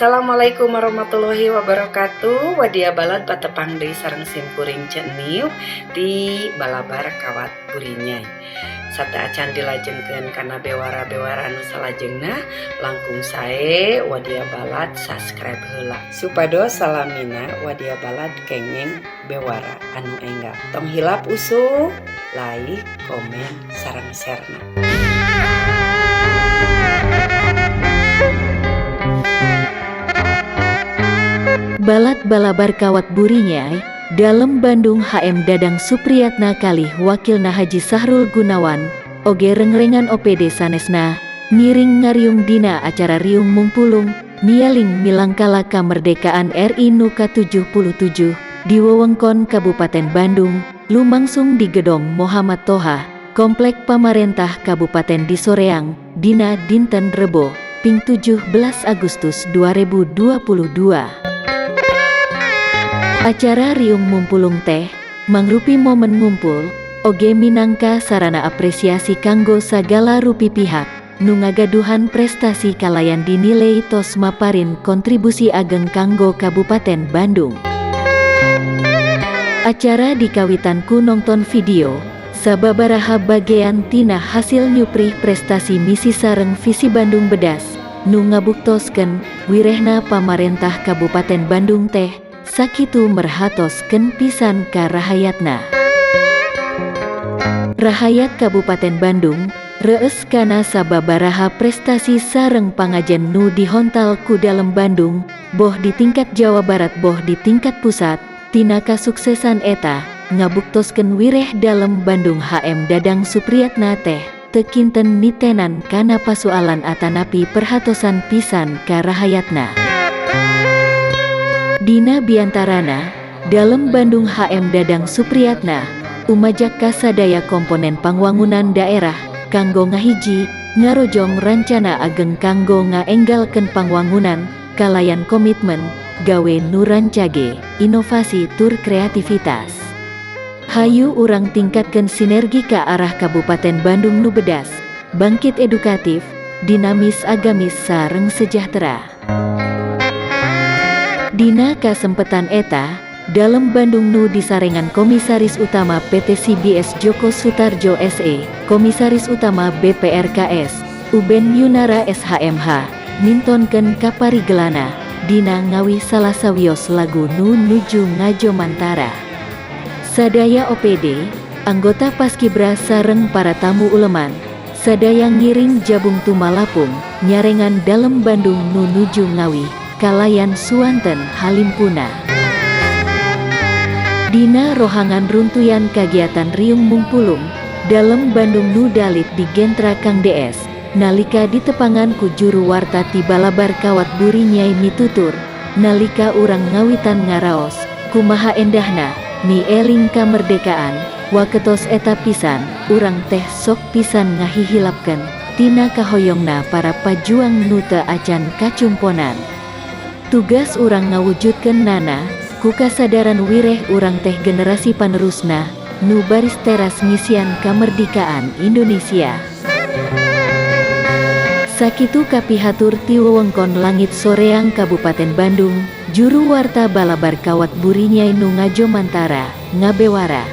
Assalamualaikum warahmatullahi wabarakatuh. Wadia balad, patepang deui sareng simkuring Ceu Niu di Balabar Kawat Burinyai. Sateuacan dilajengkeun kana bewara-bewara anu salajengna, langkung sae wadia balad subscribe heula supados salamina wadia balad kengeng bewara anu enggal. Tong hilap usup like, komen, sareng share-na. Balad Balabar Kawat Burinyai, Dalem Bandung HM Dadang Supriyatna kalih Wakilna Haji Sahrul Gunawan, oge rengrengan OPD sanesna, ngiring ngariung dina acara Riung Mungpulung, Mieling Milangkala Kamerdekaan RI nu ka-77, di wewengkon Kabupaten Bandung, lumangsung di Gedong Mohammad Toha, Komplek Pamarentah Kabupaten di Soreang, dina dinten Rebo, ping 17 Agustus 2022. Acara Riung Mumpulung teh mangrupi momen ngumpul, oge minangka sarana apresiasi kanggo sagala rupi pihak, nu ngagaduhan prestasi kalayan dinilai tos maparin kontribusi ageng kanggo Kabupaten Bandung. Acara dikawitan ku nongton video, sababaraha bagean tina hasil nyuprih prestasi misi sareng visi Bandung Bedas, nu ngabuktoskeun wirehna pamarentah Kabupaten Bandung teh, sakitu merhatoskeun pisan ka rahayatna. Rahayat Kabupaten Bandung, rees kana sababaraha prestasi sareng pangajen nu dihontal ku Dalem Bandung, boh di tingkat Jawa Barat boh di tingkat pusat, tina kasuksesan eta, ngabuktoskeun wireh Dalem Bandung HM Dadang Supriyatna teh, teu kinten nitenan kana pasualan atanapi perhatosan pisan ka rahayatna. Dina biantarana, Dalem Bandung HM Dadang Supriyatna, umajak kasadaya komponen pangwangunan daerah, kanggo ngahiji, ngarojong rancana ageng kanggo ngaenggalkeun pangwangunan, kalayan komitmen, gawe nu rancage, inovasi tur kreativitas. Hayu urang tingkatkeun sinergi ka arah Kabupaten Bandung nu bedas, bangkit edukatif, dinamis agamis sareng sejahtera. Dina kasempetan eta, Dalem Bandung nu disarengan Komisaris Utama PT CBS Djoko Sutardjo SE, Komisaris Utama BPRKS, Uben Yunara SHMH, mintonkeun kaparigelana, dina ngawih salah sawios lagu nu nuju ngajomantara. Sadaya OPD, anggota Paskibra sareng para tamu uleman, sadaya ngiring jabung tumalapung, nyarengan Dalem Bandung nu nuju ngawih, kalayan suanten halimpuna. Dina rohangan runtuyan kagiatan Riung Mungpulung, Dalem Bandung nu dalit di Gentra Kang DS, nalika ditepangan ku juru warta ti Balabar Kawat Burinyai mitutur, nalika urang ngawitan ngaraos, kumaha endahna, mieling kamerdekaan, waketos eta pisan, urang teh sok pisan ngahihilapkeun, tina kahoyongna para pajuang nu teu acan kacumponan. Tugas urang ngawujudkeun nana, ku kasadaran wireh urang teh generasi panerusna, nu baris teras ngisian kamerdikaan Indonesia. Sakitu kapihatur ti wewengkon langit Soreang Kabupaten Bandung, juru warta Balabar Kawat Burinyai nu ngajomantara, ngabewara.